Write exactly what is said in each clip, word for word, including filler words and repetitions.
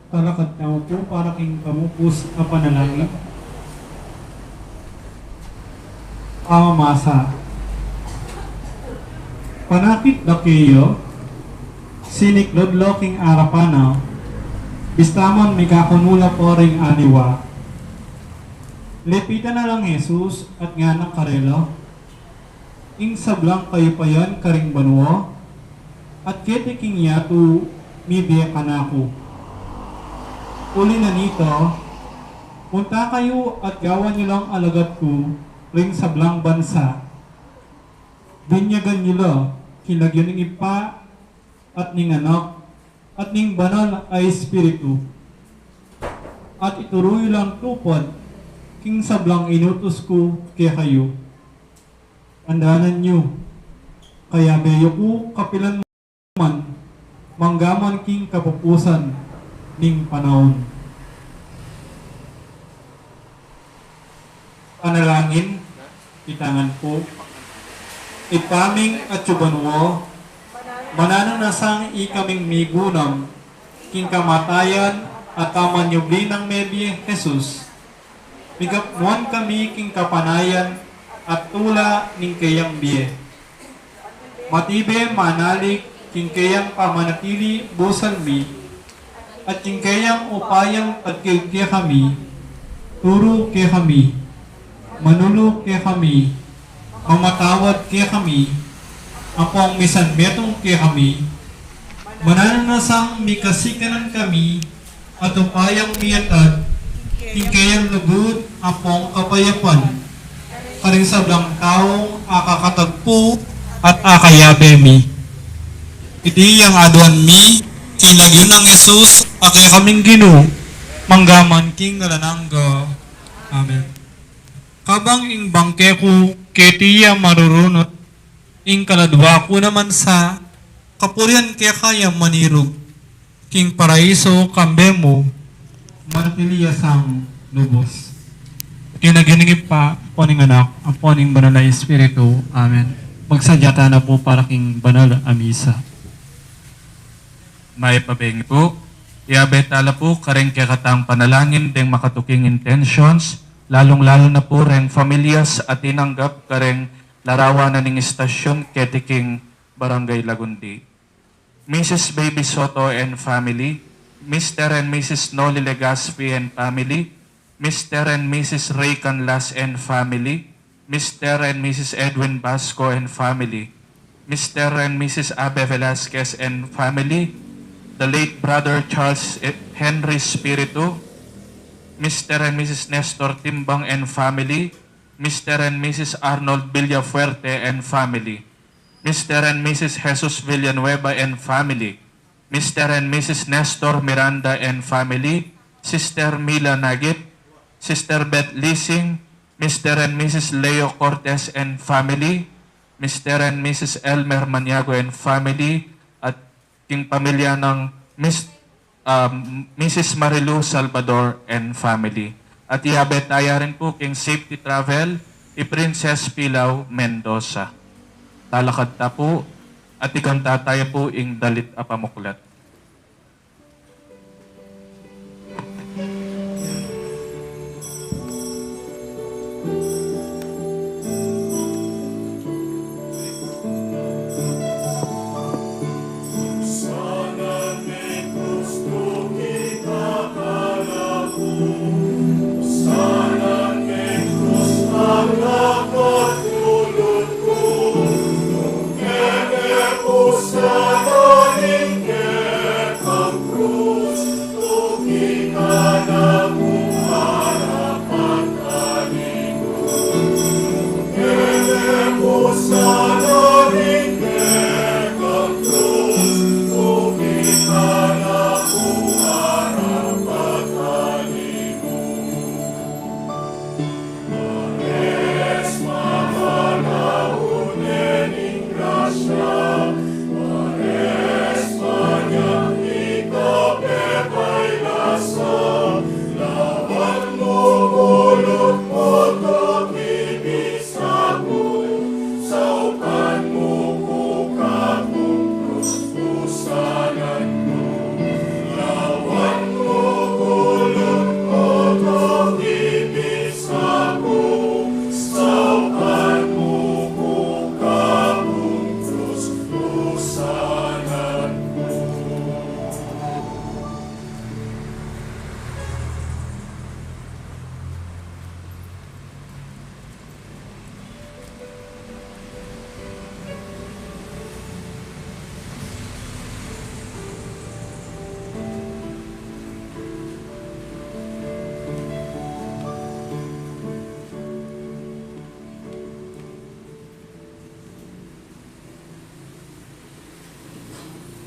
Talakad tamu pu para king pamupus a panalangin. Pamamasa. Panakit da keya, siniklud la king arapan na, bista man mikakanula pa ring aliwa. Lepitan na lang Jesus at ngana karela, ing sablang kayupayan karing banua, at keti king yatu mibie kanaku. Uli na nita, punta kayu at gawan yu lang alagad ku ring sablang bansa. Binyagan yu la king lagyu ning Ibpa, at ning Anak, at ning Banal a Espiritu. At ituru yu lang tupad king sablang inutus ku kekayu. Tandanan yu, kayabe yu ku kapilan man, manggaman king kapupusan ning panaun. Panalangin, itangan pu. Ibpa ming atsu banua, mananu na sang ikaming migunam king kamatayan at pamanyubli nang mebie Jesus, migapmuan kami king kapanayan at tula ning keyang bie. Matibe manalik king keyang pamanatili busal mi, at king keyang upayang tagkil kekami, turu kekami, manulu kekami, mamatawad kekami, ampong misan metung kekami, mananu na sang mikasikanan kami, at upayang miatad king keyang lugud ampong kapayapan karing sablang taung akakatagpu at akayabe mi. Iti yang aduan mi king lagyu nang Jesus a kekaming Ginu, manggaman king alang angga. Amen. Kabang ing bangke ku keti ya marurunut, ing kaladua ku naman sa kapurian keka yang manirug king paraiso kambe mu, manatili ya sang lubus. King lagyu ning Ibpa, ampo ning Anak, ampo ning Banal a Espiritu. Amen. Magsadya tana pu para king banal a misa. Mayap a bengi pu. Iyabe tala pu kareng kekatang panalangin deng makatuking intentions, lalung-lalu na pu reng familias a tinanggap kareng larawan na ning istasyon keti king Barangay Lagundi. Missus Baby Soto and family, Mister and Missus Noli Legaspi and family, Mister and Missus Ray Canlas and family, Mister and Missus Edwin Basco and family, Mister and Missus Abe Velasquez and family, the late Brother Charles Henry Spiritu, Mister and Missus Nestor Timbang and family, Mister and Missus Arnold Villafuerte and family, Mister and Missus Jesus Villanueva and family, Mister and Missus Nestor Miranda and family, Sister Mila Nagit, Sister Beth Lising, Mister and Missus Leo Cortez and family, Mister and Missus Elmer Maniago and family, at king pamilya nang Mis-, um, Missus Marilu Salvador and family. At iyabe taya rin pu king safety travel i Princess Pilaw Mendoza. Talakad ta pu at ikanta taya pu ing dalit a pamuklat.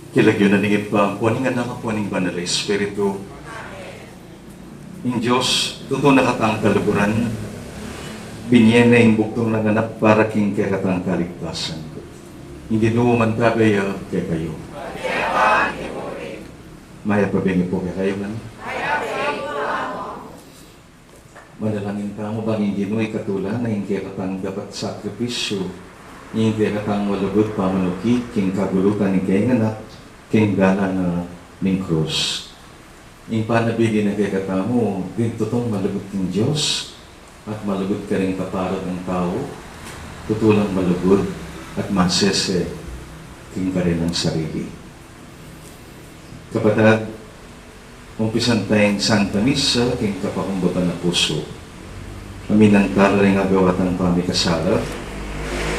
King lagyu na ning Ibpa, ampo ning Anak, ampo ning Banal a Espiritu. Ing Dios, tutu na katang kaluguran, binie na ing bugtung nang anak para king kekatang kaligtasan. Ing Ginu mantabe ya kekayu. Mayap a bengi pu kekayu ngan. Manalangin tamu bang ing Ginu ikatula na ing kekatang dapat sakripisyu, ing kekatang malugud pamanukik king kagulutan ning kayang Anak, king dalan na ning krus. Ing panabigi na kekatamu, ing tutung malugud king Dios, at malugud karing kapara ning tau, tutu lang malugud at masese king karelang sarili. Kapatad, umpisan taya ing Santa Misa king kapakumbaba na pusu. Aminan tala ring agawa tang pamikasala,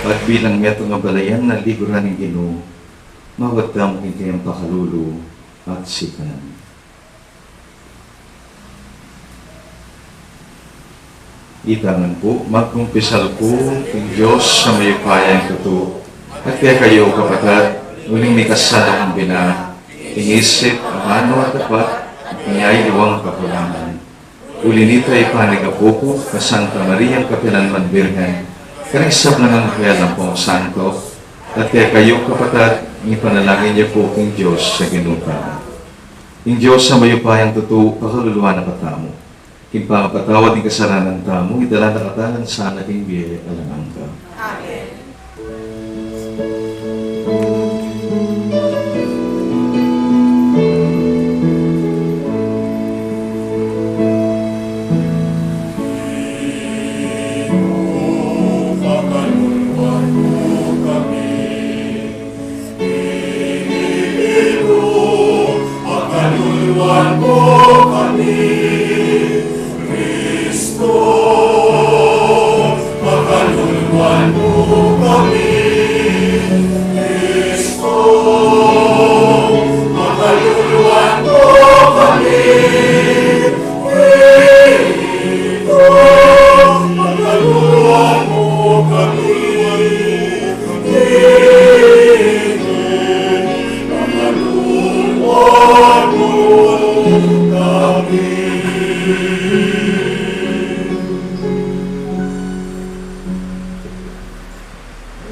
at bilang metung a balayan na liguran ning Ginu, mawad tamu king kayang pakalulu at sikanan. Ita ngan pu, magkumpisal ku king Dios a mayupayang tutu, at kekayu, kapatad, uling mikasalang bina, king isip, amanu at dapat, king yayi at kakulangan. Uli na nita, ipanyawad ku pu kang Santa Maria, kapilanman Birhen, karing sablang anghel ampong santo, at kekayu, kapatad, ipanalangin yu pu king Dios a Ginu tamu. Ing Dios a mayupayang tutu, pakaluluan na katamu. King pangapatawad ning kasalanan tamu, idala na katamu sana king bie alang angga. Amen. Pakaluluan mo kami, Kristo. Pakaluluan mo kami, Kristo. Pakaluluan mo kami, Kristo. Pakaluluan mo kami, Kristo.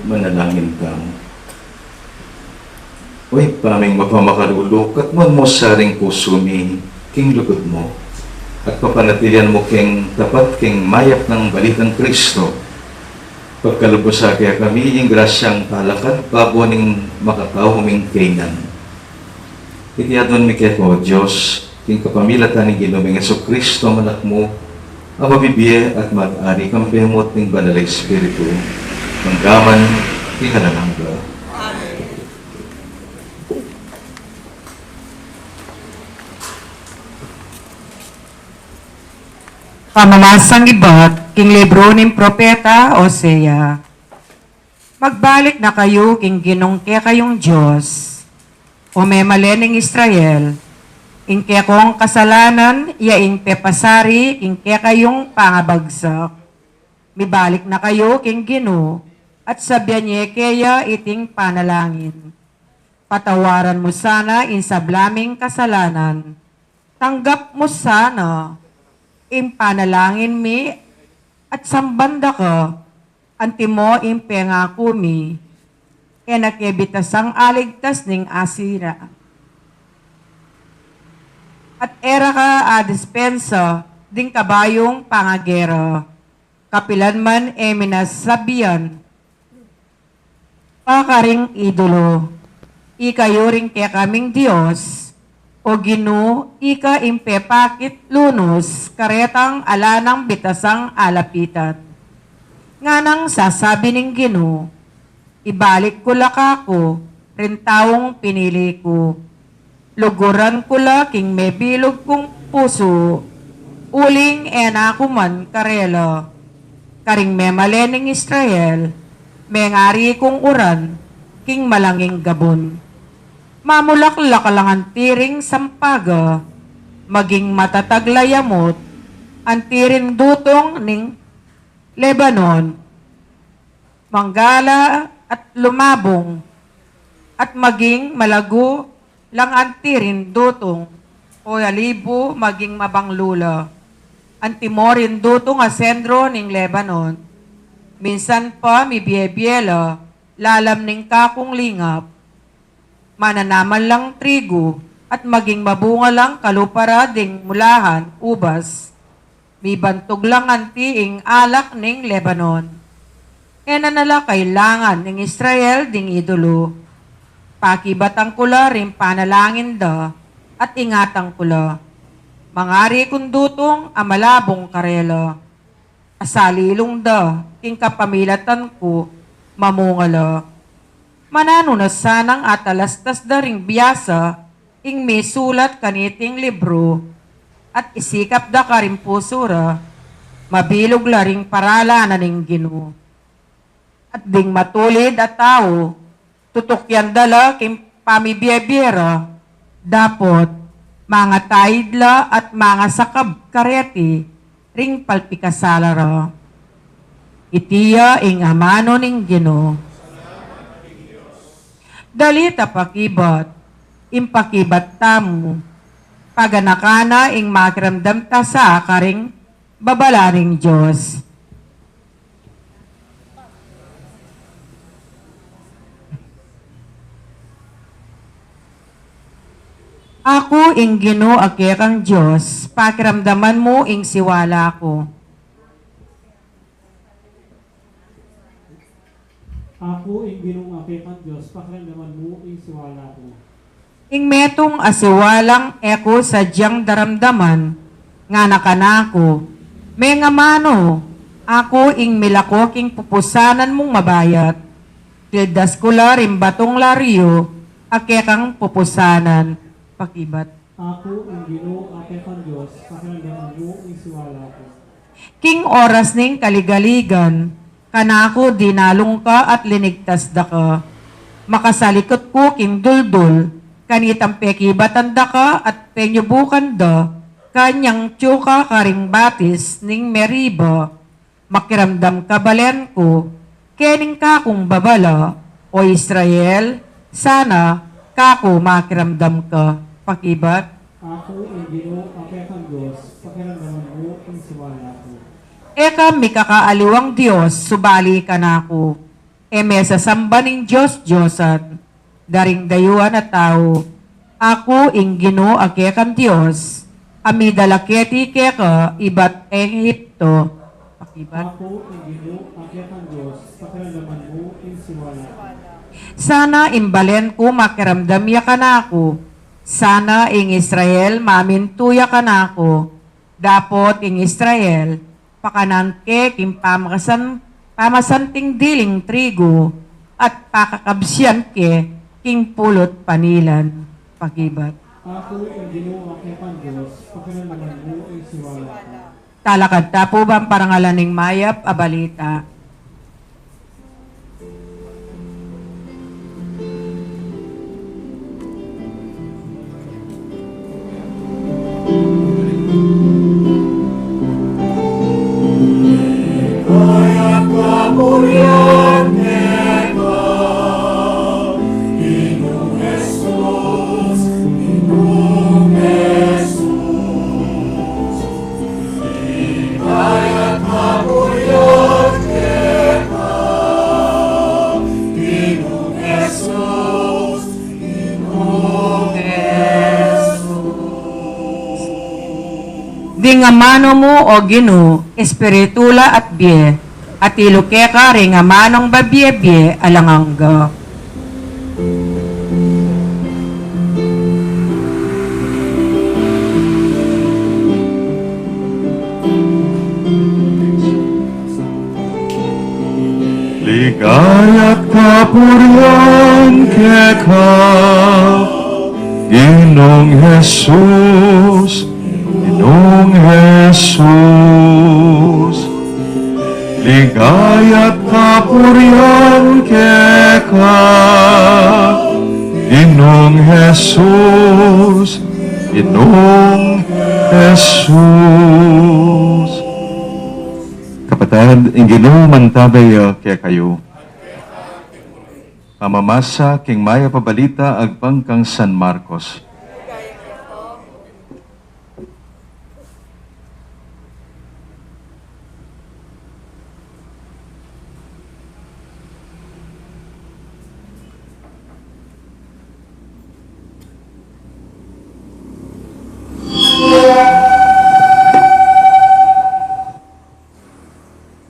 Manalangin tamu. O Ibpa ming mapamakalulu, katmuan mu sa ring pusu mi king lugud mu, at papanatilian mu keng tapat king mayap nang balitang Kristo. Pagkalub mu sa kekami ing grasyang talakad babo ning makatau ming kaynan. Iti aduan mi keka, O Dios, king kapamilatan ning Ginu ming Jesucristo, Anak mu, a mabibie at mag-ari kambe mu at ning Banal a Espiritu, mangga man king alang angga. Pamamasang ibat king libru ning propeta Hosea. Magbalik na kayu king Ginung kekayung Dios, o memalen ning Israel. Ing kekong kasalanan ya ing pepasari king kekayung pangabagsak. Mibalik na kayu king Ginu, at sabian ye keya iting panalangin: Patawaran mu sana ing sabla ming kasalanan. Tanggap mu sana ing panalangin mi, at samban da ka, antimo ing pengaku mi, e na ke bitasang aligtas ning Asira. At e ra ka adispensa ding kabayung pangagera, kapilan man e mi na sabian pa karing idolo. Ika yu ring kekaming Dios, O Ginu, ika ing pepakit lunus karetang ala nang bitasang alapitan. Nganang sasabi ning Ginu: Ibalik ku la kaku ring taung pinili ku. Luguran ku la king mebilug kung pusu, uling e na ku man karela. Karing memalen ning Israel, mengari kung uran king malanging gabun. Mamulaklak la ngan tiring sampaga, maging matatag la ya mut antiring dutung ning Lebanon. Manggala at lumabung At maging malagu lang anti ring dutung, o alibu maging mabanglu la. Antimo ring dutung a sendro ning Lebanon. Minsan pa mibie-bie la, lalam ning kakung lingap. Mananaman lang trigu, at maging mabunga lang kalupa ra ding mulahan ubas. Mibantug lang anti ing alak ning Lebanon. E na nala kailangan ning Israel ding idulu. Pakibatan ku la ring panalangin da, at ingatan ku la. Mangari kung dutung a malabung karela. Asalilung da king kapamilatan ku, mamunga la. Mananu na sanang atalastas da ring biasa ing misulat kaniting libru, at isikap da karing pusu ra, mabilug la ring paralan na ning Ginu. At ding matulid a tau, tutukyan da la king pamibie-bie ra, dapot mangataid la at mangasakab kareti ring palpikasala ra. Iti ya ing amanu ning Ginu. Dalit a pakibat, ing pakibat tamu, paganakan na ing makiramdam ta sa karing babala ning Dios. Aku ing Ginu a kekang Dios, pakiramdaman mu ing siwala ku. Aku ing Ginu a kekang Dios, pakiramdaman mu ing siwala ku. Ing metung a siwalang e ku sadyang daramdaman, ngana kanaku, mengamanu, aku ing milako king pupusanan mung mabayat. Kildas ku la ring batung lariu a kekang pupusanan. Pakibat. Aku ing Ginu a kekang Dios, pakiramdaman mu ing siwala ku. King oras ning kaligaligan, kanaku dinalung ka at linigtas da ka. Makasalikut ku king duldul, kanitang pekibatan da ka at penyubukan da, kanyang tiuka karing batis ning Meriba. Makiramdam ka balen ku, kening kakung babala, o Israel, sana kaku makiramdam ka. Pakibat. Aku ing Ginu a kekang Dios, pakiramdaman mu ing siwala ku. E ka mikakaaliwang Dios, subali kanaku. E me sasamban ing dios-diosan da ring dayuan a tau. Aku ing Ginu a kekang Dios, a midala keti keka ibat Ehipto. Pakibat. Aku ing Ginu a kekang Dios, pakiramdaman mu ing siwala ku. Sana ing balen ku makiramdam ya kanaku. Sana ing Israel mamintu ya kanaku. Dapot ing Israel, pakanan ke king pamasan, pamasanting diling trigu, at pakakabsian ke king pulut panilan. Pakibat. Aku ing Ginu a kekang Dios, pakiramdaman mu ing siwala ku. Talakad ta pu bang parangalan ning mayap a balita. Ding amanu mu, o Ginu, espiritu la at bie, at ilu keka ring amanung babie-bie alang angga. Ligaya't kapurian keka, Ginung Jesus, Ginung Jesus. Ligaya't kapurian keka, Ginung Jesus, Ginung Jesus. Kapatad, ing Ginu mantabe ya kekayu. Pamamasa king Mayap a Balita agpang kang San Marcos.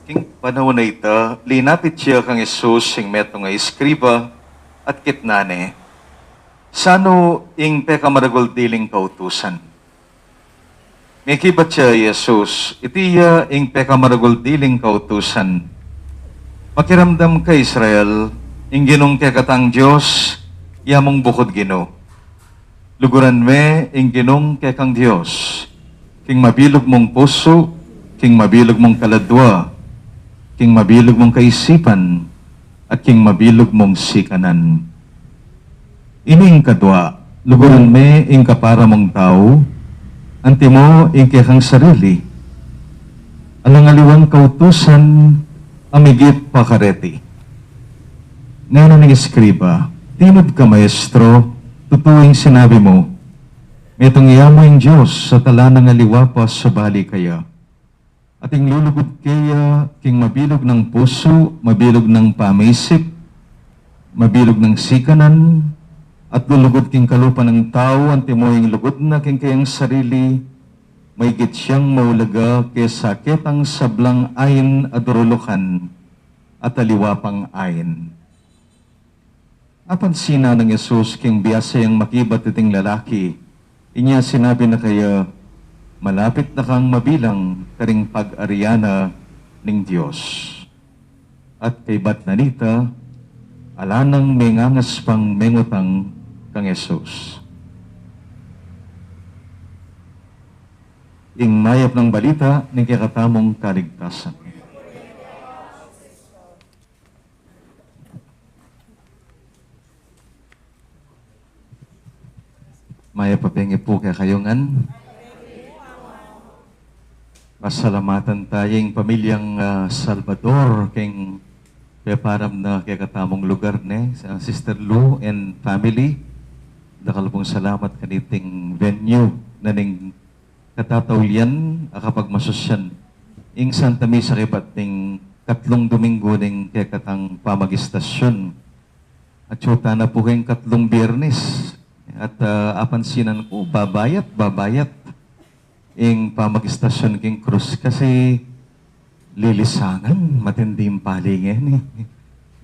King panaun a ita, linapit ya kang Jesus ing metung a eskriba at kitnan ne, "Sanu ing pekamaragul diling kautusan?" Mekibat ya i Jesus, "Iti ya ing pekamaragul diling kautusan: Pakiramdam ka, Israel, ing Ginung kekatang Dios, ya mung bukud Ginu. Luguran me ing Ginung kekang Dios king mabilug mung pusu, king mabilug mung kaladua, king mabilug mung kaisipan, at king mabilug mung sikanan. Ining kadua, luguran me ing kapara mung tau, antimo ing kekang sarili. Alang aliwang kautusan a migit pa kareti." Ngana ning eskriba, "Tinud ka, Maestro, tutu ing sinabi mu. Metung ya mu ing Dios at ala nang aliwa pa subali kaya. At ing lulugud ke ya king mabilug nang pusu, mabilug nang pamisip, mabilug nang sikanan, at lulugud king kalupa nang tau antimo ing lugud na king keyang sarili, maigit yang maulaga kesa ketang sablang ain a durulukan at aliwa pang ain." Apansinan nang Jesus king biasa yang makibat iting lalaki, inya sinabi na kaya, "Malapit na kang mabilang karing pag-arian na ning Dios." At kaybat na nita, ala nang mengangas pang mengutang kang Jesus. Ing Mayap a Balita ning kekatamung kaligtasan. Mayap a bengi pu kekayu ngan. Pasalamatan taya ing pamilyang, ah, Salvador keng peparam na kekatamung lugar, ne, ah, Sister Lou and family. Dakal pung salamat kaniting venue na ning katataulian a kapagmasusyan ing Santa Misa kaybat ning katlung Domingo ning kekatang pamagistasyon. Atyu tana pu keng katlung Biyernes. At, ah, apansinan ku, babayat, babayat ing pamagistasyon king krus kasi lilisangan, matinding palinge, ne.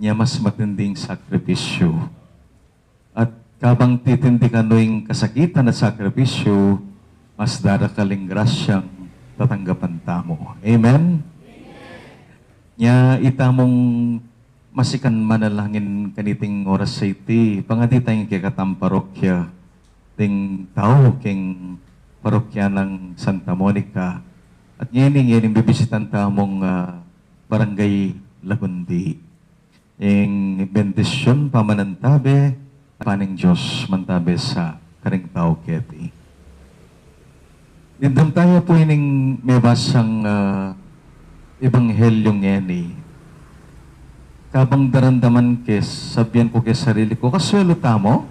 Nya mas matinding sakripisyu. At kabang titindikan no ing kasakitan at sakripisyu, mas darakal ing grasyang tatanggapan tamu. Amen? Nya itamung masikan manalangin kaniting oras a iti, pangadi taya king kekatang parokya, ding tau king parokya nang Santa Monica. At ngeni, ngeni bibisitan tamung, ah, Barangay Lagundi. Ing bendisyun pamanantabe, pan ning Dios mantabe sa karing tau keti. Dimdam taya pu ining mebasang, ah, ebanghelyu ngeni. Kabang daramdaman ke, sabian ku ke sarili ku, "Kasuelu tamu?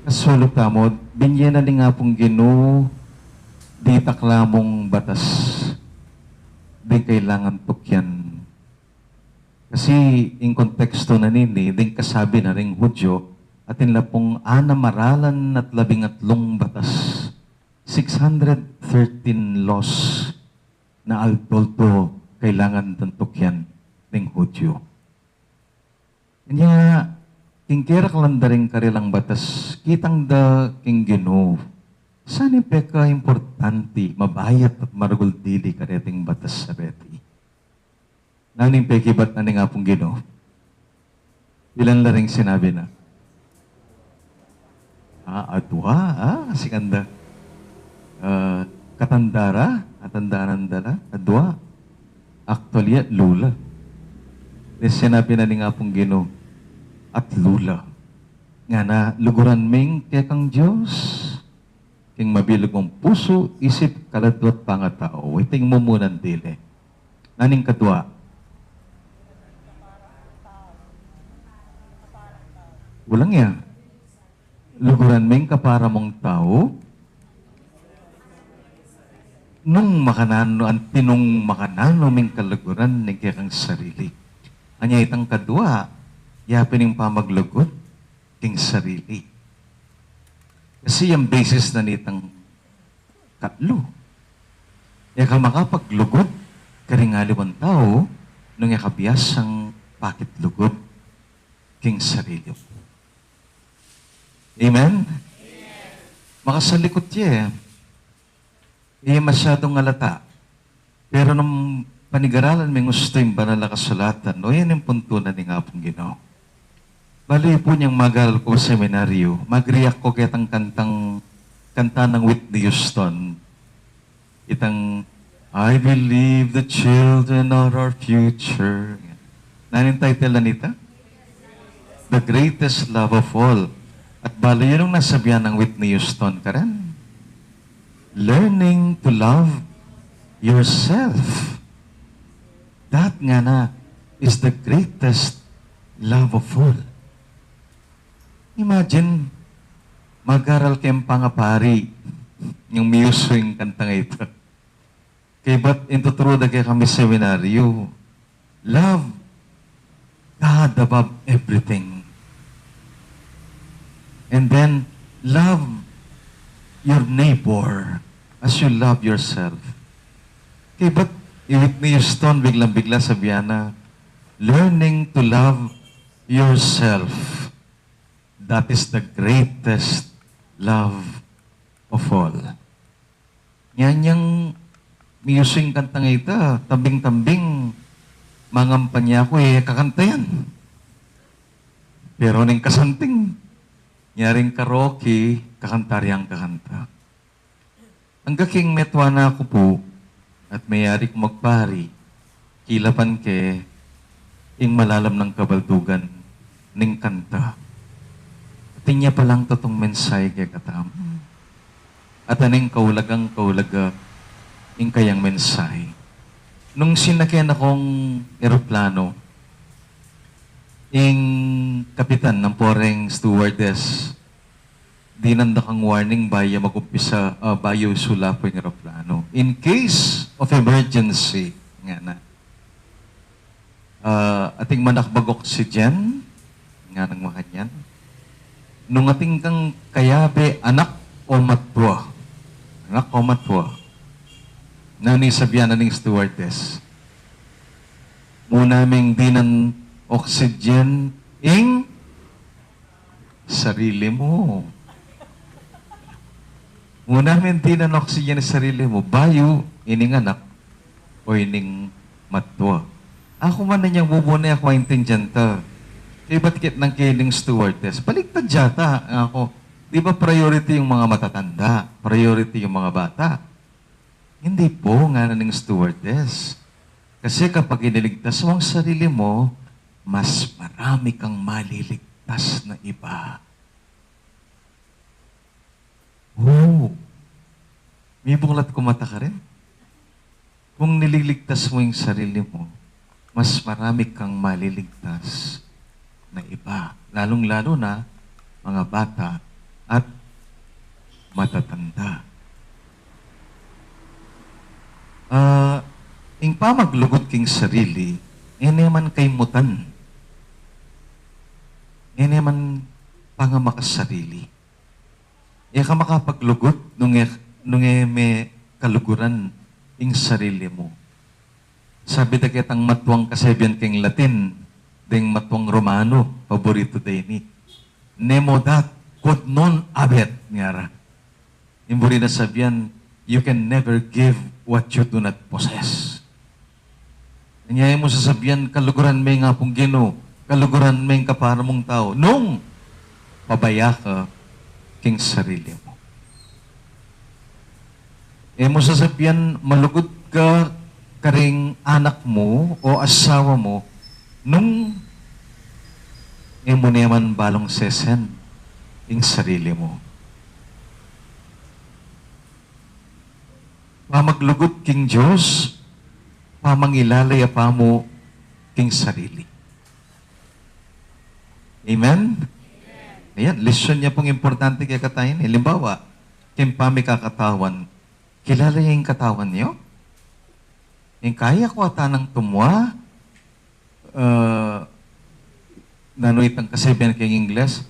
Kasuelu tamu, binye na ning Apung Ginu ditak la mung batas ding kailangan tukyan." Kasi ing kontekstu na nini, ding kasabi na ring Hudyo, atin la pung anam a ralan at labing atlung batas, six hundred thirteen laws na aldo-aldo kailangan dang tukyan ning Hudyo. Nya, king keraklan da ring karelang batas, kitang da king Ginu, sanu ing pekaimportante, mabayat at maragul dili kareting batas a reti? Nanu ing pekibat na ning Apung Ginu? Ilan la ring sinabi na? Ah, adua, ah, sikanda. Ah, katanda ra, atandanan da la, adua. Actually, atlu la. Di sinabi na ning Apung Ginu, atlu la. Ngana, luguran me ing kekang Dios king mabilug mung pusu, isip, kaladua at pangatau. Iti ing mumunan dili. Nanu ing kadua? Kulang ya. Luguran me ing kapara mung tau, nung makananu, anti nung makananu me ing kaluguran ning kekang sarili. Anya itang kadua, ya pin ing pamaglugud king sarili. Kasi yang basis na nitang katlu. E ka makapaglugud karing aliwang tau nung e ka biasang pakitlugud king sarili mu. Amen? Makasalikut ya e. E masyadung alata. Pero nung panigaralan ming ustu ing Banal a Kasulatan, o yan ing puntu na ning Apung Ginu. Balu yu pu, inyang mag-aral ku seminaryo, mag-react ku ketang kantang, kanta nang Whitney Houston. Itang, "I believe the children are our future." Nanu ing title na nita? The Greatest Love of All. At balu yu nung nasabian nang Whitney Houston karin, "Learning to love yourself. That ngana is the greatest love of all." Imagine, mag-aral keng pangapari, inyang miyusu ing kantang ita. Kaybat intuturu da kekami seminaryo, love God above everything. And then, love your neighbor as you love yourself. Kaybat i Whitney Houston, biglang-bigla sabian na, "Learning to love yourself, that is the greatest love of all." Inyang miyusu ing kantang ita, tambing-tambing, mangampanya ku, e kakanta yan. Pero ning kasanting, nyaring karaoke, kakanta ring kakanta. Angga king metua na ku pu, at meyari kung magpari, kilapan ke ing malalam nang kabaldugan ning kanta. Atin ya palang tatung mensahe kekatamu. At aning kaulagang kaulaga ing kayang mensahe. Nung sinake na kung eroplano, ing kapitan ampo ring stewardess, dinan da kang warning bayu ya mag-umpisa, ah, bayu sulapun ing eroplano. "In case of emergency," ngana, "ah, ating manakbag oxygen," nganang makanyan. "Nung ating kang kayabe, anak o matua?" "Anak o matua?" Nanu ing sabian na ning stewardess? "Muna meng dinan oxygen ing sarili mu. Muna meng dinan oxygen ing sarili mu, bayu ining anak o ining matua." Aku man, inyang bubune, aku aintindian ta. Kaybat kit nang kening stewardess, baligtad yata, ngaku. Di ba priority yung mga matatanda? Priority yung mga bata? "Hindi po," ngana ning stewardess. "Kasi kapag iniligtas mo ang sarili mo, mas marami kang maliligtas na iba." Oh, mibuklat ku mata karin. Kung nililigtas mo yung sarili mo, mas marami kang maliligtas na iba, lalung-lalo na mga bata at matatanda. Ah, ing pamaglugud king sarili, e ne man kaimutan, e ne man pangamakasarili. E ka makapaglugud nung e, nung e me kaluguran ing sarili mu. Sabi da ketang matuang kasabian king Latin, deng matuang Romano, paborito da ini, "Nemo dat quod non habet," ngara. Ing buri na sabian, you can never give what you do not possess. Nya e mu sasabian, kaluguran me ing Apung Ginu, kaluguran me ing kapara mung tau, nung pabaya ka king sarili mu. E mu sasabian, malugud ka karing anak mu o asawa mu, nung e mu ne man balung sesen ing sarili mu. Pamaglugud king Dios, pamangilala ya pa mu king sarili. Amen? Ayan, lesson ya pung importante kekatamu ini. Alimbawa, keng pamikakatawan, kilala ye ing katawan yu? Ing kaya ku ata nang tumua, ah, nanu itang kasabian keng Ingles,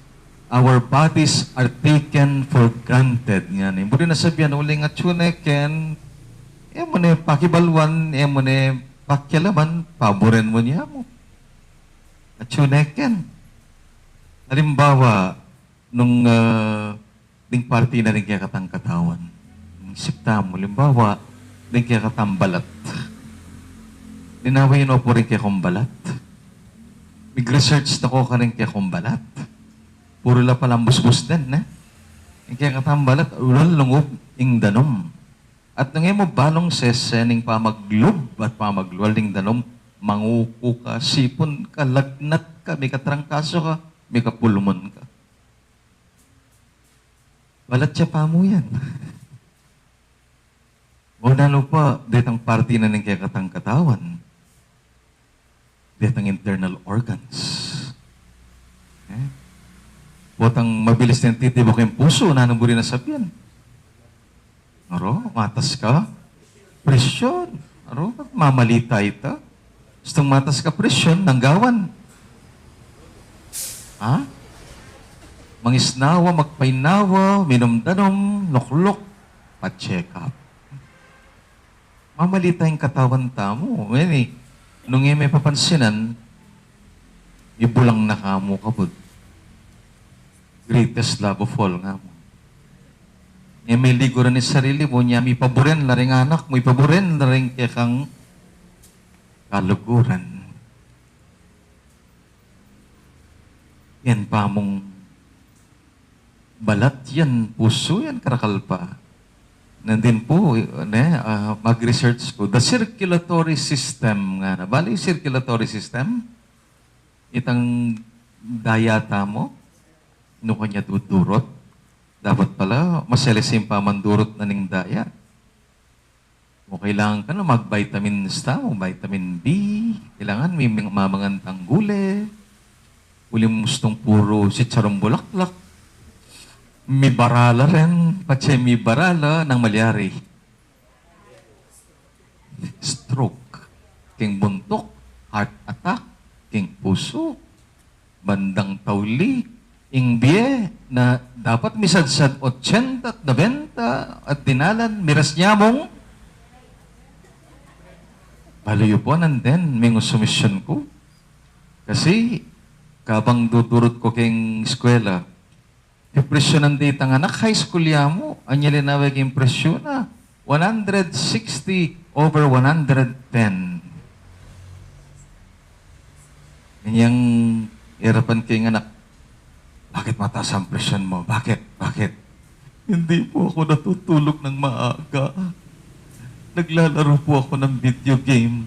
"Our bodies are taken for granted." Ngan, e mu rin nasabian uling atsu ne ken, e mu ne pakibaluan, e mu ne pakialaman, paburen mu ne mu. Atsu ne ken. Alimbawa, nung, ah, ding parti na ring kekatang katawan. Isip tamu, alimbawa, ding kekatang balat. Nanu ing inopo ring kekong balat? Mig-research na ku karing kekong balat. Puru la palang busbus den, ne? Ing kekatang balat, ulan lungub ing danum. At nung e mu balung sesen ing pamaglub at pamaglual ning danum, manguku ka, sipun ka, lagnat ka, mikatrangkaso ka, mikapulmon ka. Balat ya pamu yan. O nanu pa, detang parti na ning kekatang katawan. Detang internal organs. E? Potang mabilis neng titibuk ing pusu, nanu mu rin nasabian? Aro, matas ka presyon. Aro, mamalita ita. Gustung matas ka presyon, nanu ing gawan? Ha? Mangisnawa, magpainawa, minum danum, lukluk, pa-check up. Mamalita ing katawan tamu. Ngeni, nung e me papansinan, ibulang na ka mu kabud. Greatest love of all nga mu. E me liguran ing sarili mu, nya mipaburen la ring anak mu, ipaburen la ring kekang kaluguran. Yan pamung balat yan, pusu yan, karakal pa. Nandin pu, ne, ah, mag-research ku. The circulatory system ngana. Bale, circulatory system, itang daya tamu, nukarin ya dudurut. Dapat pala, maselis ing pamandurut na ning daya. O kailangan ka na mag-vitamins tamu, vitamin B, kailangan mi-, mi-, mamangan tang gule, uli mu gustung puru chicharong bulaklak, mibara la rin, patse mibara la nang malyari. Stroke, keng buntuk, heart attack, keng pusu, bandang tauli, ing bie na dapat misadsad ochenta at nobenta at dinalan, miras nya mung, balu yu pu, nandin, ming usumisyon ku. Kasi, kabang dudurut ku keng eskwela, pipresyonan de itang anak, high school ya mu, anya linawe king presyon na, one hundred sixty over one hundred ten. Inyang irapan keng anak, "Bakit mataas ang presyon mo? Bakit? Bakit?" "Hindi po ako natutulog ng maaga. Naglalaro po ako ng video game."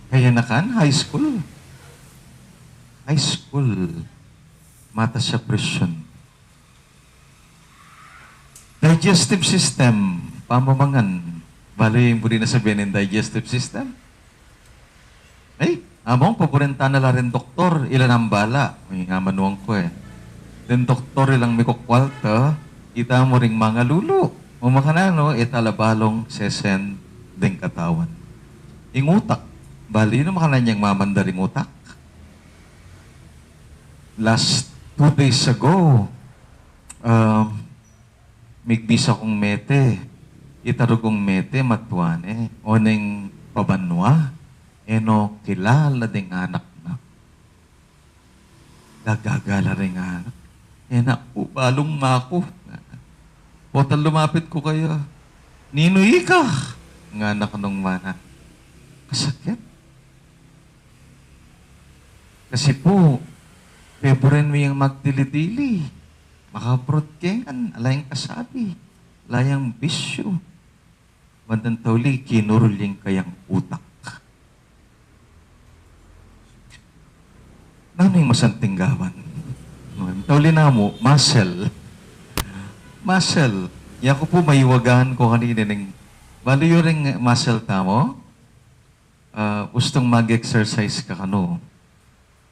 Kaya nakan, high school. High school. Matas ya presyon. Digestive system, pamamangan. Bale, ing buri na sabian ning digestive system. Ay, among, paburen ta na la ring doktor, ila nang bala. Ay, amanuan ku e. Deng doktor, ilang mikukwalta, ita mu ring mangalulu. O makananu, e ta la balung sesen deng katawan. Ing utak. Bale, nanu makanyan yang mamanda ring utak? Last two days ago, um, migbisa kung mete, ita rugong mete, matua ne, oneng pabanua, e no kilala deng anak na. Gagaga la ring anak. E na, "O, balung maku." Potang lumapit ku kaya, "Ninu ika?" Ngana ku nung mana. Kasakit. Kasi pu, peburen mi yang magdili-dili. Makaprot ke ngan, ala yang kasabi, ala yang bisyu. Bandang tauli, kinurul yang kayang utak. Nanu ing masanting gawan? Tauli na mu, muscle. Muscle. Yaku pu, maiwagan ku kanini ning, balu yu ring muscle tamu? Ah, gustung mag-exercise ka kanu.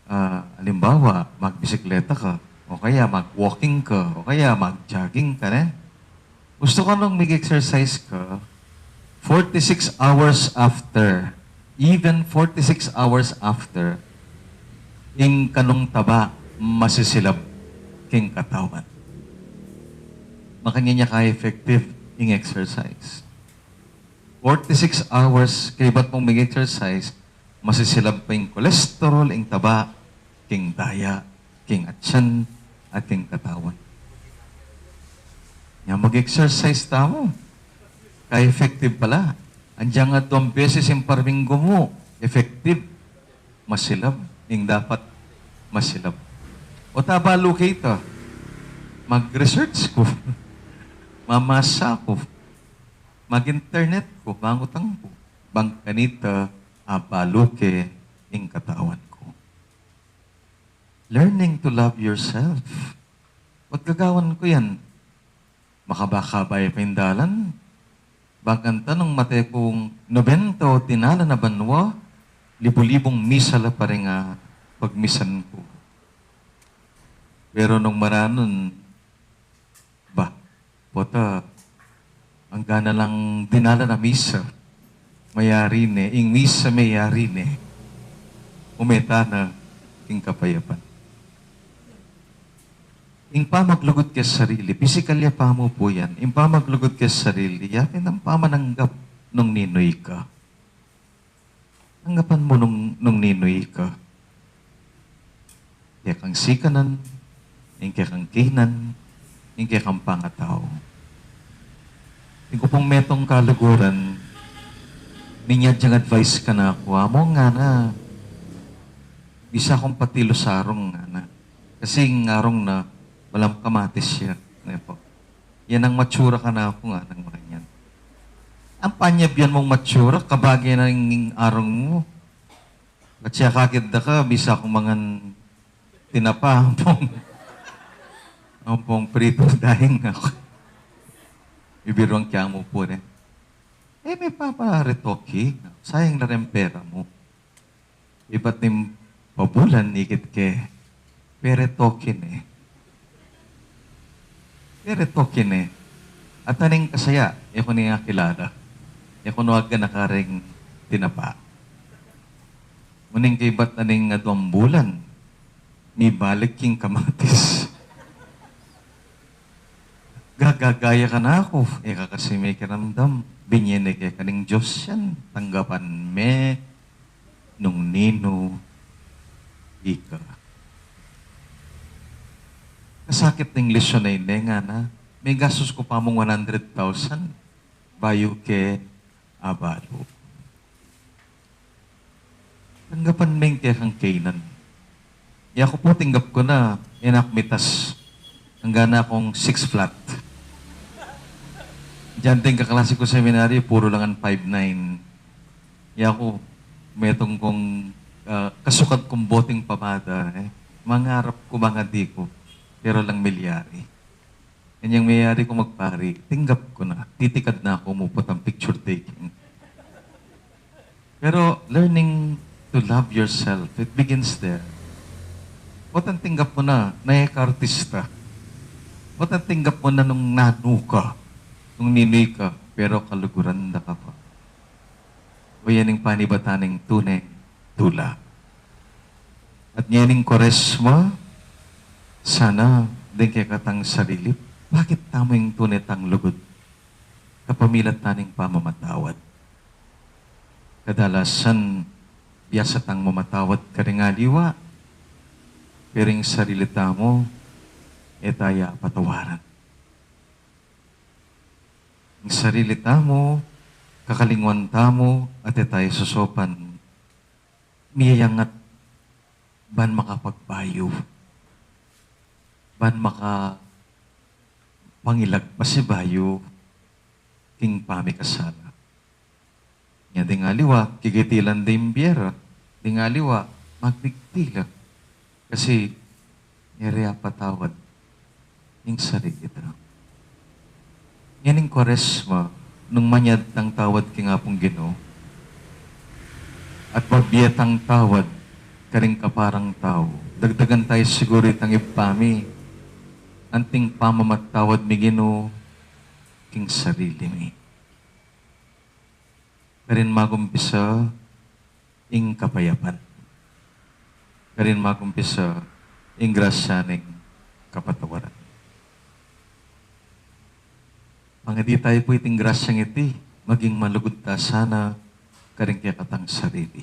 Ah, alimbawa, magbisikleta ka, o kaya mag-walking ka, o kaya mag-jogging ka, ne? Gusto ko nung mag-exercise ka, forty-six hours after, even forty-six hours after, ing kanung taba masisilab king katawan. Makanyan ya ka-effective ing exercise. Forty-six hours kaybat mung mag-exercise, masisilab pa ing cholesterol, ing taba, king daya, king atyan, at king katawan. Nya mag-exercise tamu. Ka-effective pala. Andiang aduang beses ing parminggu mu, effective. Masilab. Ing dapat masilab. O ta balu ke ita, mag-research ku. Mamasa ku. Mag-internet ku. Mangutang ku. Bang kanita, abalu ke ing katawan ku. Learning to love yourself. Ba't gagawan ku yan? Makabakabay pa ing dalan. Bakanta nung mate kung nobenta o dinalan a banua, libu-libung misa la pa rin ing pagmisan ku. Pero nung maranun, ba, pota, angga na lang dinalan a misa. Mayari ne, ing misa mayari ne. Ume ta na king kapayapan. Ing pamaglugud ke sarili, pisikal ya pamu pu yan. Ing pamaglugud ke sarili, ya pin ing pamananggap nung ninu ika. Tanggapan mu nung, nung ninu ika. Kekang sikanan, ing kekang keynan, ing kekang pangatau. Ing ku pung metung kaluguran, minyad yang advice kanaku, amu ngana, bisa kung patilu sarung ngana. Kasi ing arung na, malam kamatis ya, ne pu. Yan ang matsura kanaku nganang makanyan. Ang panyabyan mung matsura, kabage na ing arung mu. At siya kakit da ka, bisa kung mangan tinapa, ampong, ampong prito daing aku. Ibiruang kya mu pu rin. E, me papa retoke, sayang la ring pera mu. Ibat ning pabulan ikit ke, peretoke ne. Peretoke ne. Atin kasaya, e ku ne akilala. E ku ne aganaka ring tinapa. Uling kaybat aning aduang bulan, mibalik king kamatis. Gagagaya kanaku, e ka kasi mekiramdam, binye ne keka ning Dios yan, tanggapan me nung ninu ika. Kasakit ning lesyon a ini, ngana, megastus ku pa mung one hundred thousand, bayu ke abalu. Tanggapan me ing kekang keynan. Yaku pu tinggap ku na, e na ku mitas. Angga na kung six flat. Diyan ding kaklase ku seminaryo, puro la ngan five nine. Yaku, metung kung, ah, kasukat kung boting pamada, e. Mangarap ku, mangadi ku, pero alang milyari. Inyang miyari ku magpari, tinggap ku na. Titikad na aku, muput ang picture taking. Pero learning to love yourself, it begins there. Potang tinggap mu na, na e ka artista. Potang tinggap mu na nung nanu ka, nung ninu ka, pero kaluguran da ka pa. O yan ing panibatan ning tune tula. At ngening Kuaresma, sana deng kekatang sarili, pakit tamu ing tune tang lugud kapamilatan ning pamamatawad. Kadalasan, biasa tang mamatawad karing aliwa, pero ing sarili tamu, e ta ya patawaran. Ing sarili tamu, kakalingwan tamu, at e ta ya sosopan. Miyayangat ban makapagbayu, ban makapangilag pasibayu king pamikasala. Nya ding aliwa, kikitilan ding biyera, ding aliwa, magmigtila. Kasi, e re apatawad ing sarili da. Ngening Kuaresma, nung manyad tang tawad king Apung Ginu, at babie tang tawad karing kaparang tau. Dagdagan tayu siguru itang Ibpa mi, anting pamamatawad mi, Ginu, king sarili mi. Karin magumpisa ing kapayapan. Karin magumpisa ing grasya ning kapatawaran. Pangadi tayu pu iting grasyang iti, maging malugud ta sana karing kekatang sarili.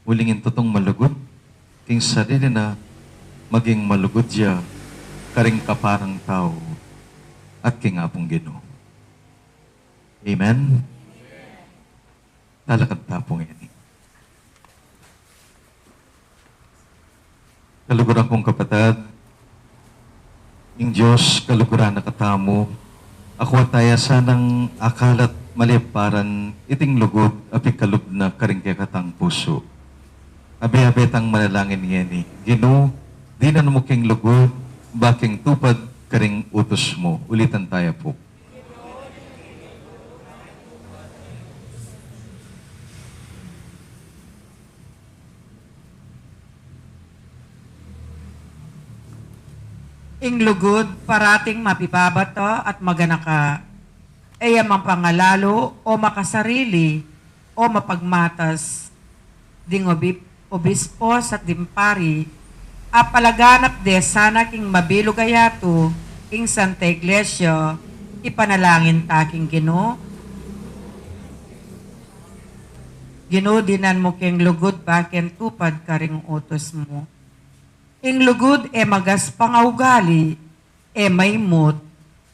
Uling ing tutong malugud king sarili na, maging malugud ya karing kaparang tau at king Apung Ginu. Amen. Talakad ta pu ngeni. Kaluguran kung kapatad, ing Dios kaluguran na katamu, akua taya sanang akal at maliparan iting lugud a pikalub na karing kekatang pusu. Abe-abe tang manalangin ngeni. Ginu, dinan mu keng lugud, ba keng tupad karing utus mu. Ulitan taya pu. Ing lugud parating mapibabata at maganaka, e ya mapangalalu o makasarili o mapagmatas. Ding obi-, obispos at ding pari, a palaganap de sana king mabilug a yatu ing Santa Iglesia, ipanalangin ta king Ginu. Ginu, dinan mu keng lugud ba keng tupad karing utus mu. Ing lugud e magaspang a ugali, e maimut,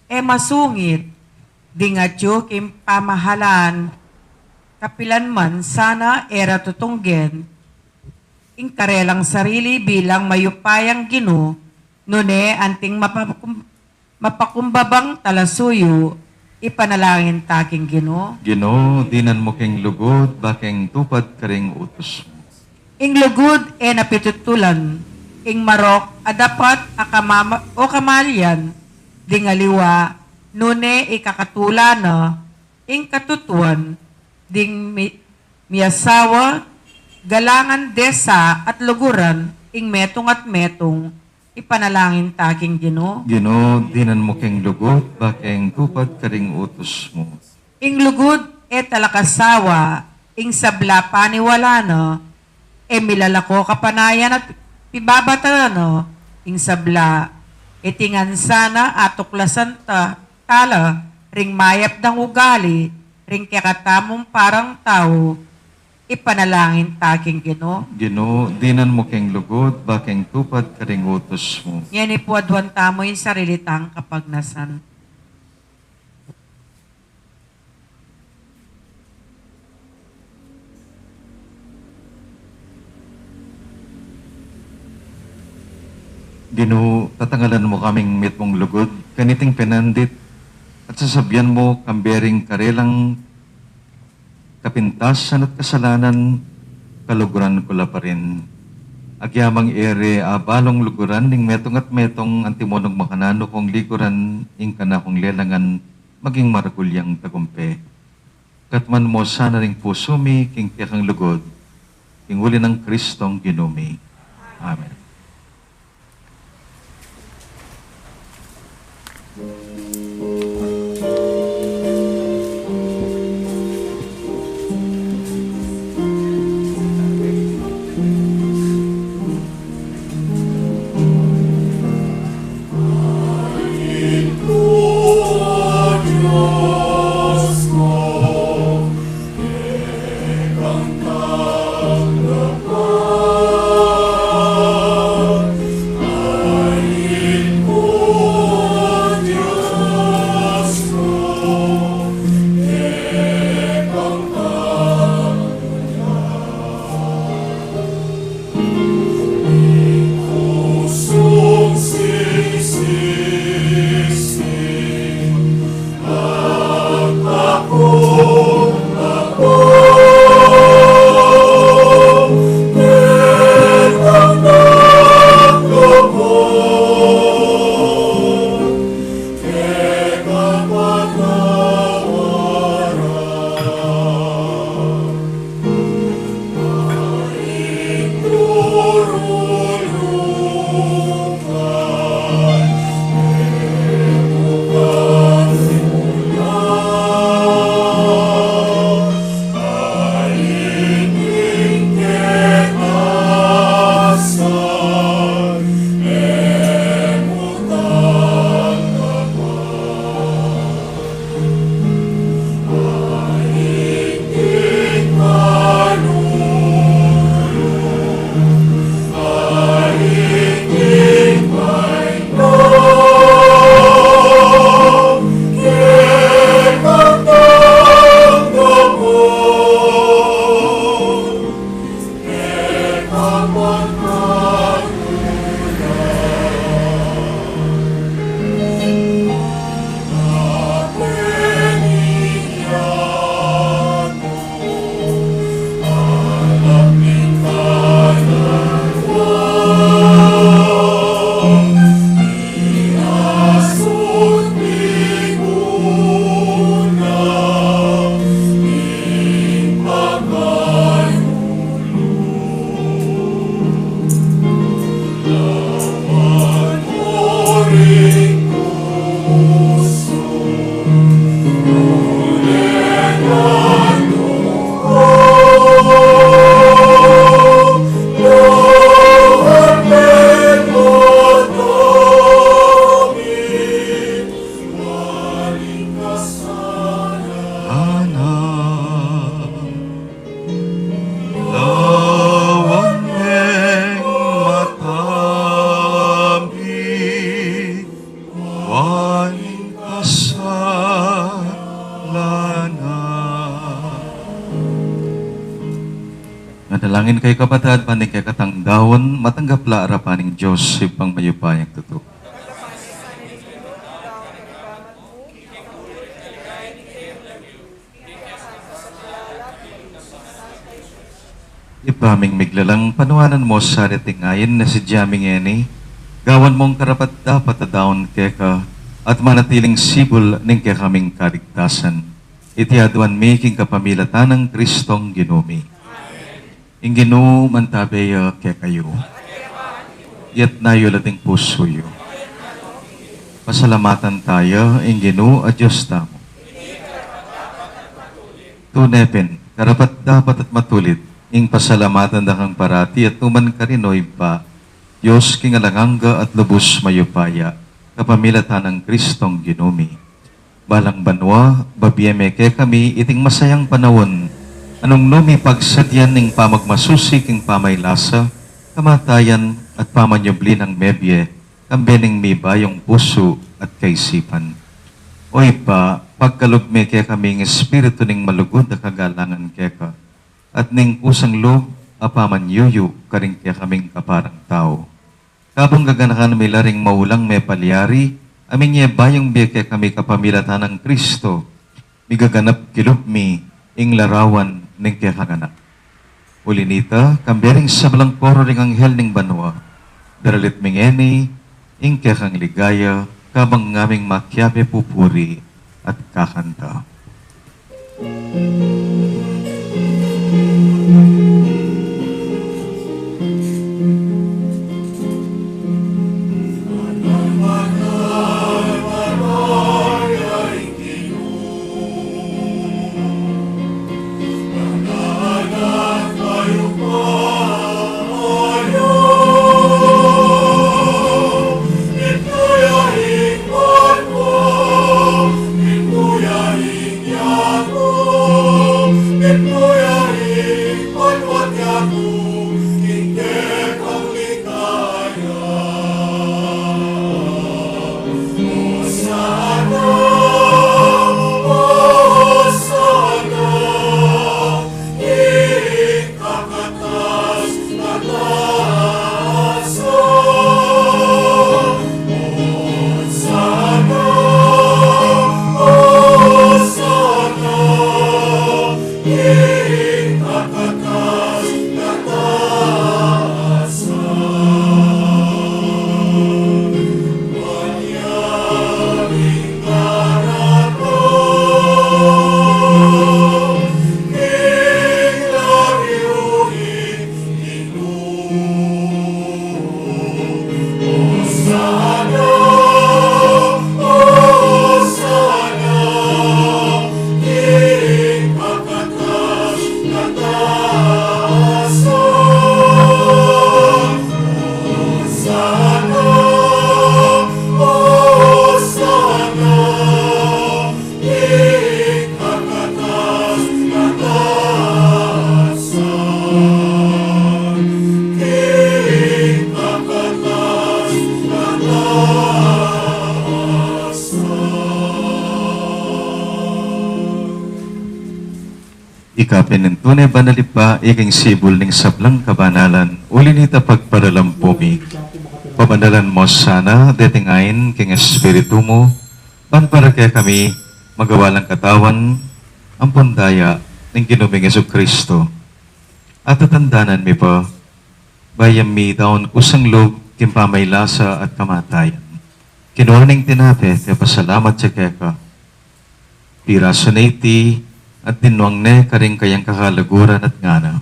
e masungit, ding atyu king pamahalan, kapilan man sana e ra tutunggen ing karelang sarili bilang mayupayang ginu, nune anting mapakum-, mapakumbabang talasuyu, ipanalangin ta king Ginu. Ginu, dinan mu keng lugud ba keng tupad karing utus mu. Ing lugud e na pitutulan, ing marok a dapat a kamama-, o kamalian, ding aliwa, nune ikakatula na, ing katutuan, ding mi-, miasawa, galangan de sa at luguran, ing metung at metung, ipanalangin ta king Ginu. Ginu, dinan mu keng lugud ba keng tupad karing utus mu. Ing lugud e talakasawa, ing sabla paniwala na, e milalako kapanayan at pibabata na, ing sabla, e tingan sana atuklasan ta, tala, ring mayap dang ugali, ring kekatamung parang tau, ipanalangin ta king Ginu. Ginu, dinan mu keng lugud ba keng tupad karing utus mu. Ngeni pu aduan tamu ing sarili tang kapagnasan. Ginu, tatangalan mu kaming mitmung lugud, kaniting penandit, at sasabian mu, kambe ring karelang kapintasan at kasalanan, kaluguran ku la pa rin. Agyamang e re abalung luguran ning metung at metung, antimo nung makananu kung liguran ing kanakung lelangan, maging maragul yang tagumpe. Katman mu sana ring pusu mi king kekang lugud, king uli nang Kristong Ginu mi. Amen. Nangin kayu kapatad, ban ding kekatang daun, matanggap la arapan ning Dios Ibpang mayupayang tutu. Ibpa ming miglalang, panuanan mu sa deting ain na sadya mi ngeni, gawan mung karapat-dapat a daun keka, at manatiling sibul ning kekaming kaligtasan. Iti aduan mi king kapamilatan nang Kristong Ginu mi. Ing Ginu mantabe ya kekayu. Iyatas yu la ding pusu yu. Pasalamatan taya ing Ginu a Dios tamu. Tune pin, karapat-dapat at matulid ing pasalamatan da kang parati at nukarin man, O Ibpa, Dios king alang angga at lubus mayupaya, kapamilatan nang Kristong Ginu mi. Balang banua, babie me kekami iting masayang panaun a nung nu mi pagsadyan ing pamagmasusi king pamaylasa, kamatayan, at pamanyubli nang mebie, kambe ning mibayung pusu at kaisipan. O Ibpa, pagkalub me kekami ing espiritu ning malugud a kagalangan keka, at ning kusang lub a pamanyuyu karing kekaming kaparang tau. Kabang gaganakan mi la ring maulang mepalyari, a minie bayung bie kekami kapamilatan nang Kristo, migaganap kilub mi ing larawan ning kekang Anak. Uli nita, kambe ring sablang koro ring anghel ning banua, daralit mi ngeni ing kekang ligaya, kabang ngaming makiabe pupuri at kakanta. Ika pin ing tune banal, Ibpa, ika ing sibul ning sablang kabanalan, uli nita pagparalampu mi. Pabanalan mu sana deting ain king Espiritu mu, ban para kekami magawa lang katawan ampon daya ning Ginu ming Jesucristo. At tatandanan mi pa, bayu mi daun kusang lub king pamaylasa at kamatayan, kinua ne ing tinape, pepasalamat ya keka, pirasu ne iti, at dinwang ne karing kayang kakaluguran at ngana: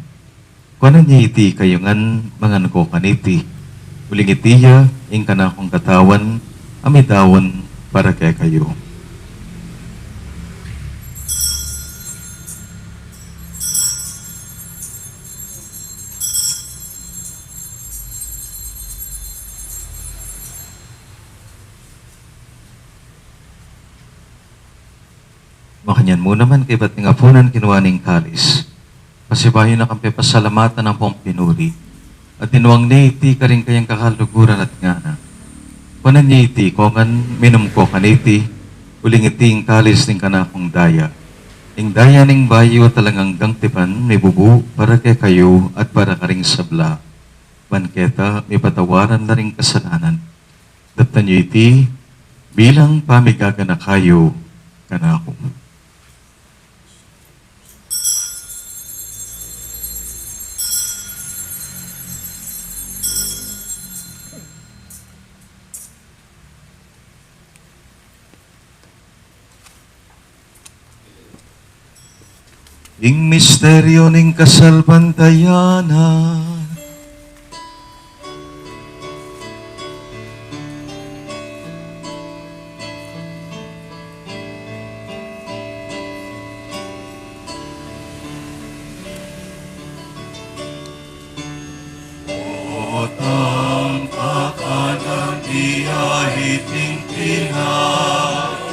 Kuanan ye iti kayu ngan, mangan ko kaniti, uling iti ya ing kanakung katawan, a midaun para kekayu. Makanyan mu naman, kaybat ning apunan, kinua ne ing kalis, pasibayu na kang pepasalamatan ampong pinuri, at dinwang ne iti karing kayang kakaluguran at ngana: Kuanan ye iti kongan, minum ko kaniti, uling iti ing kalis ning kanakung daya, Ing daya ning bayu at alang anggang tipan, mibubu para kekayu at para karing sabla, ban keta mipatawaran la ring kasalanan. Daptan yu iti bilang pamigaganaka yu kanaku. Ing misteryu ning kasalpantayanan. Potang kakanan mi iting tinape,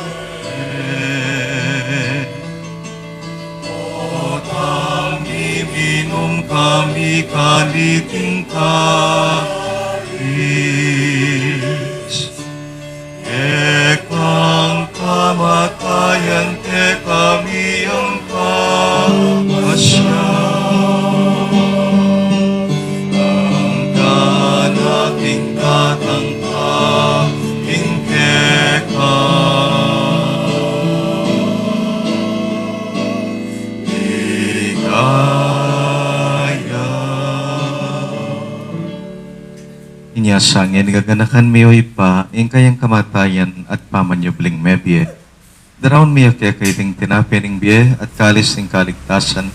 potang miminum kami kaniting kalis. Kekang kamatayan kekami yang kapasya. Ang kanaking tatangka ing keka. Ligaya. Inya sa ngeni gaganakan mi, o Ibpa, ing kayang kamatayan at pamanyubling mebie. Daraun mi ya keka iting tinape ning bie at kalis ning kaligtasan.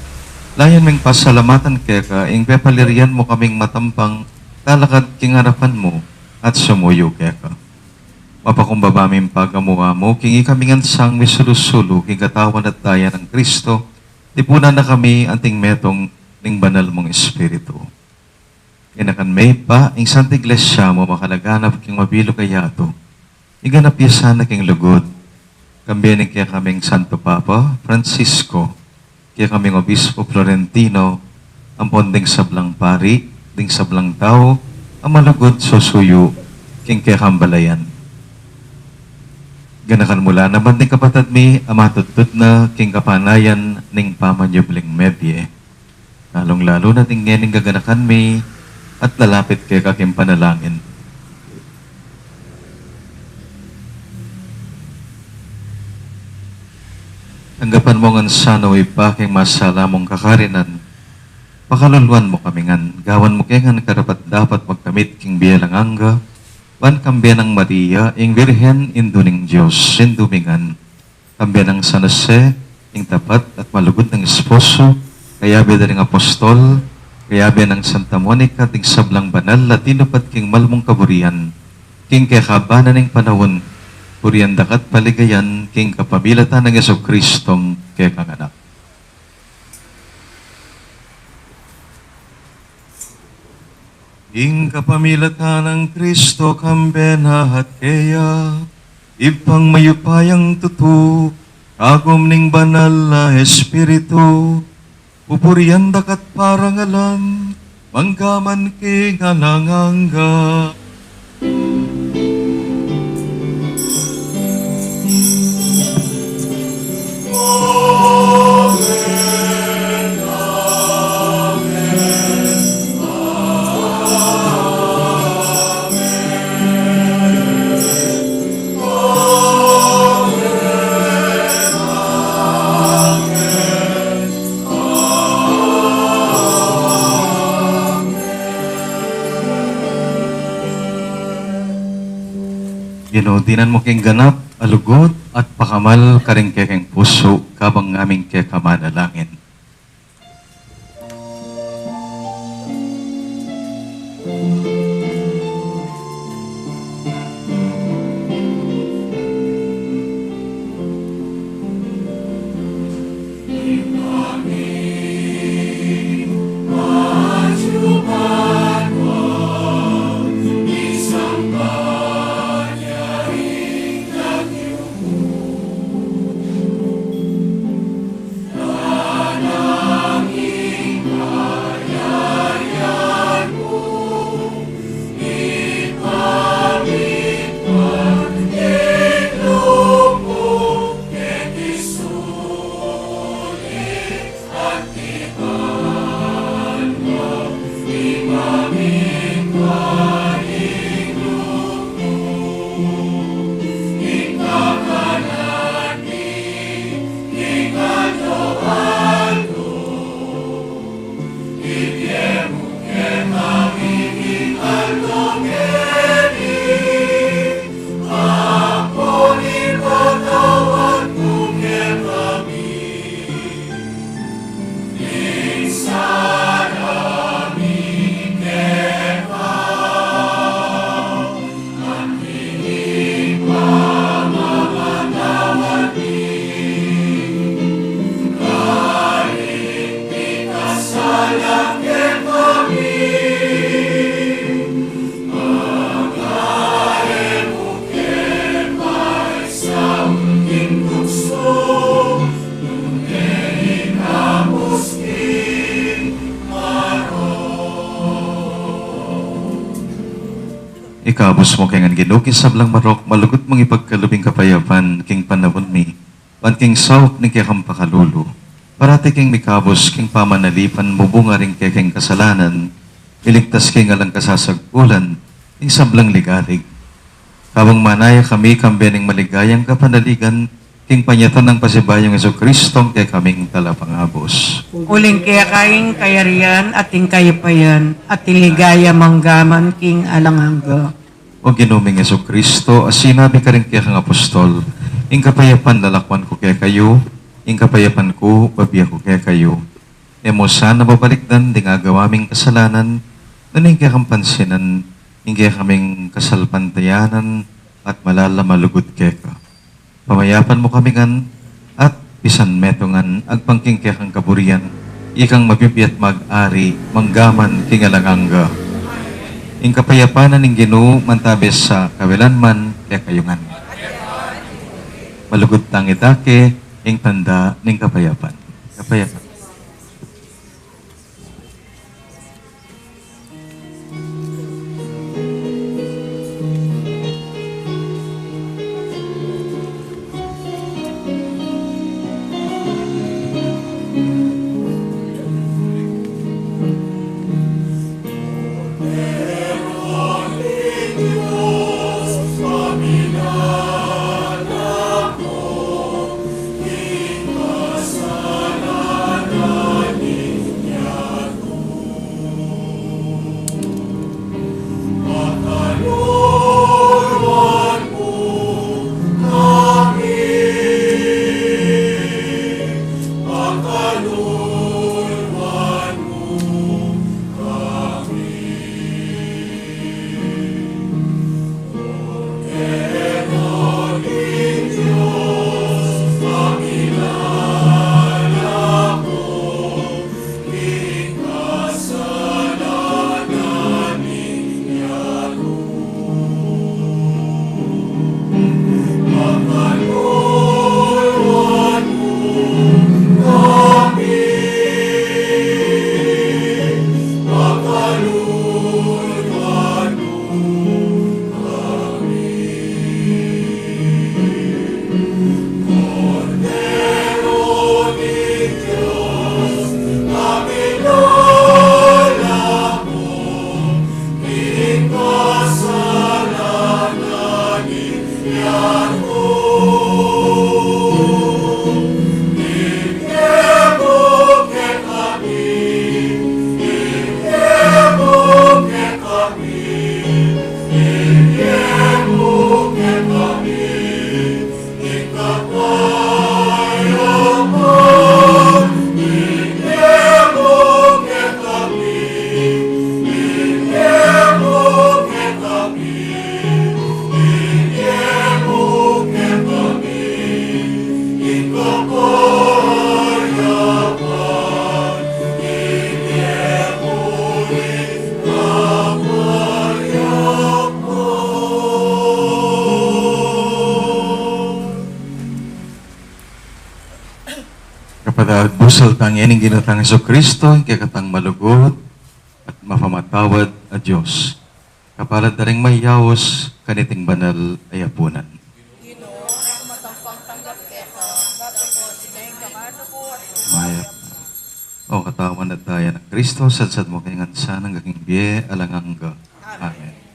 Layan ming pasalamatan keka ing pepalirian mu kaming matampang talakad king arapan mu at sumuyu keka. Mapakumbaba ming pagamu-amu king ikami ngan sang misulu-sulu king katawan at daya nang Kristo, tipunan na kami anting metung ning banal mung Espiritu. Ganakan me, Ibpa, ing Santa Iglesia mu makalaganap king mabilug a yatu. Iganap ya sana king lugud, kambe ning kekaming Santo Papa Francisco, kekaming Obispo Florentino, ampon ding sablang pari, ding sablang tau a malugud susuyu king kekang balayan. Ganakan mu la naman ding kapatad mi a matudtud na king kapanayan ning pamanyubling mebie. Lalung-lalu na ding ngening gaganakan mi at lalapit keka king panalangin. Tanggapan mu ngan sana, o Ibpa, king masala mung kakarinan. Pakaluluan mu kami ngan, gawan mu ke ngan karapat-dapat magkamit king bie alang angga, ban kambe nang Maria, ing Birhen, Indu ning Dios, Indu mi ngan, kambe nang San Jose, ing tapat at malugud nang esposo, kayabe da ring apostol, kayabe nang Santa Monica, ding sablang banal a tinupad king mal mung kaburian, king kekabanan ning panaun, purian da ka at paligayan, king kapamilatan nang Jesucristong kekang Anak. Ing kapamilatan nang Kristo, kambe na at keya, Ibpang mayupayang tutu, kagum ning Banal a Espiritu, pupurian da ka at parangalan, mangga man king alang angga. Ginu, dinan mu king ganap a lugud at pakamal karing kekeng pusu, kabang ngaming keka manalangin. Ikabus mu kami ngan, Ginu, king sablang marok, malugud mung ipagkalub ing kapayapan king panaun mi, ban king saup ning kekang pakalulu, parati kaming mikabus king pamanalipan mubunga ring kekeng kasalanan, miligtas kami king alang kasasagpulan ning sablang ligalig. Kabang manaya kami kambe ning maligayang kapanaligan, king panyatang nang pasibayung Jesucristo, a kekaming Talapangabus. Uling keka ing kayarian, at ing kayapayan, at ing ligaya manggaman king alang angga. O Ginu ming Jesucristo, a sinabi karing kekang apostol, ing kapayapan lalakwan ku kekayu, ing kapayapan ku bibie ku kekayu. E mu sana babalikdan ding agawa ming kasalanan, nune ing kekang pansinan ing kekaming kasalpantayanan at malala malugud keka. Pamayapan mu kami ngan, at pisan metung ngan agpang king kekang kaburian, ikang mabibie at mag-ari manggaman king alang angga. Ing kapayapan na ning Ginu mantabe sa kawilan man kekayu ngan. Malugud tang itake ing tanda ning kapayapan. Kapayapan. Kapatad, busal tang ing Ginu tang Jesucristo, ing kekatang malugud at mapamatawad a Dios, kapalad da ring mayaus kaniting banal a yapunan. Mayap. O katawan at daya nang Kristo, sadsad mu kami ngan sana king bie alang angga. Amen.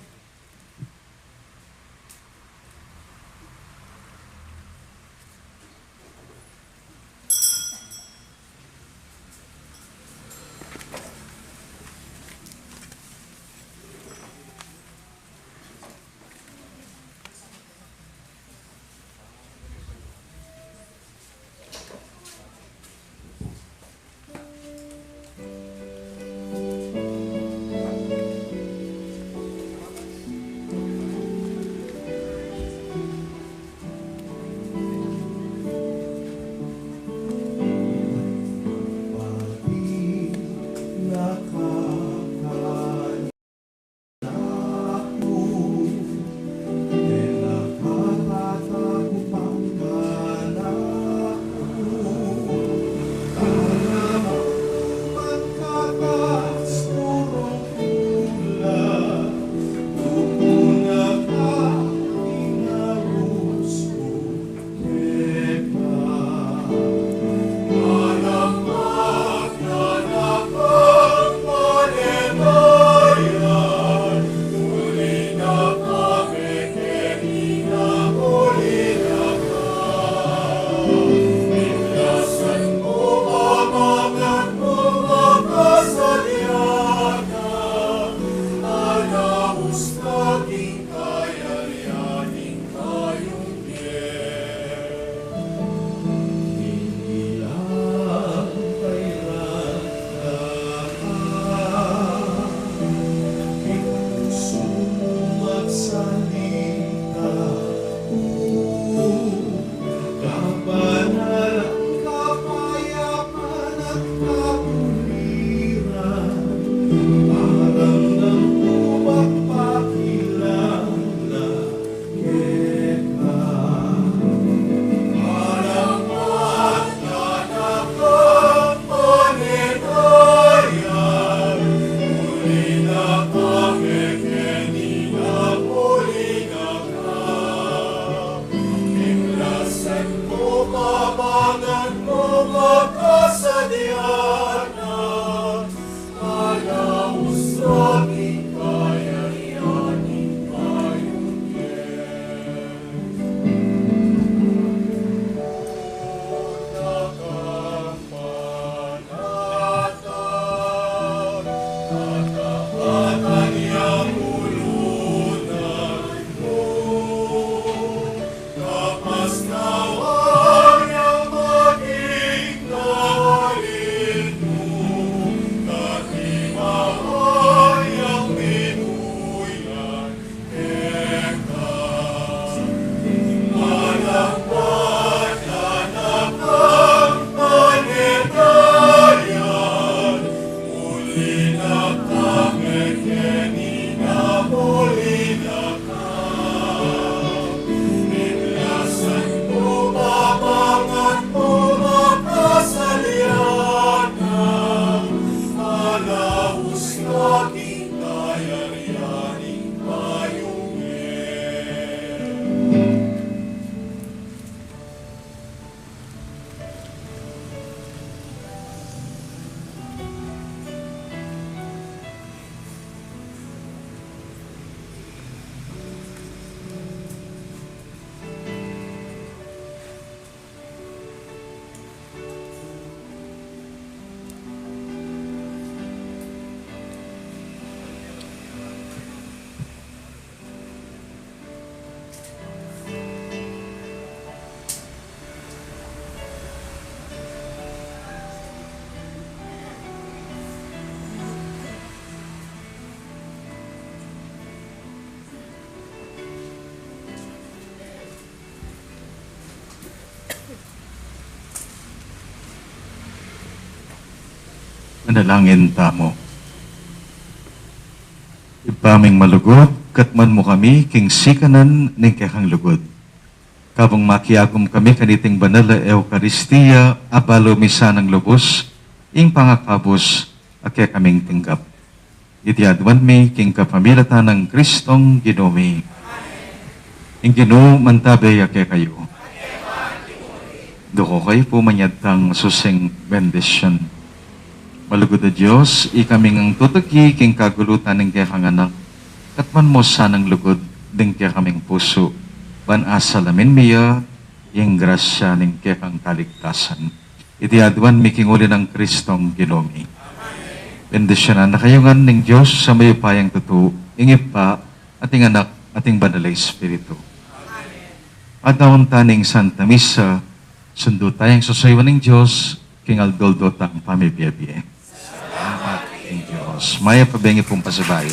Manalangin tamu. Ibpa ming malugud, katmuan mu kami king sikanan ning kekang lugud. Kabang makiagum kami kaniting banal a Eukaristia, abalu mi sanang lubus ing pangakabus a kekaming tinggap. Iti aduan mi king kapamilatan nang Kristong Ginu mi. Ing Ginu mantabe ya kekayu. Duko kayu pu, manyad tang susing bendisyun. Malugud a Dios, ikami ngan tutuki king kagulutan ning kekang Anak, katmuan mu sanang lugud ding kekaming pusu, ban asalamin mi ya ing grasya ning kekang kaligtasan. Iti aduan mi king uli nang Kristong Ginu mi. Bendisyunan na kayu ngan ning Dios a mayupayang tutu, ing Ibpa, at ing Anak, at ing Banal a Espiritu. At awan ta ning Santa Misa, sundu tayang susuyuan ning Dios king aldo-aldo tang pamibie-bie. Salamat king Dios. Mayap a bengi pung pasibayu.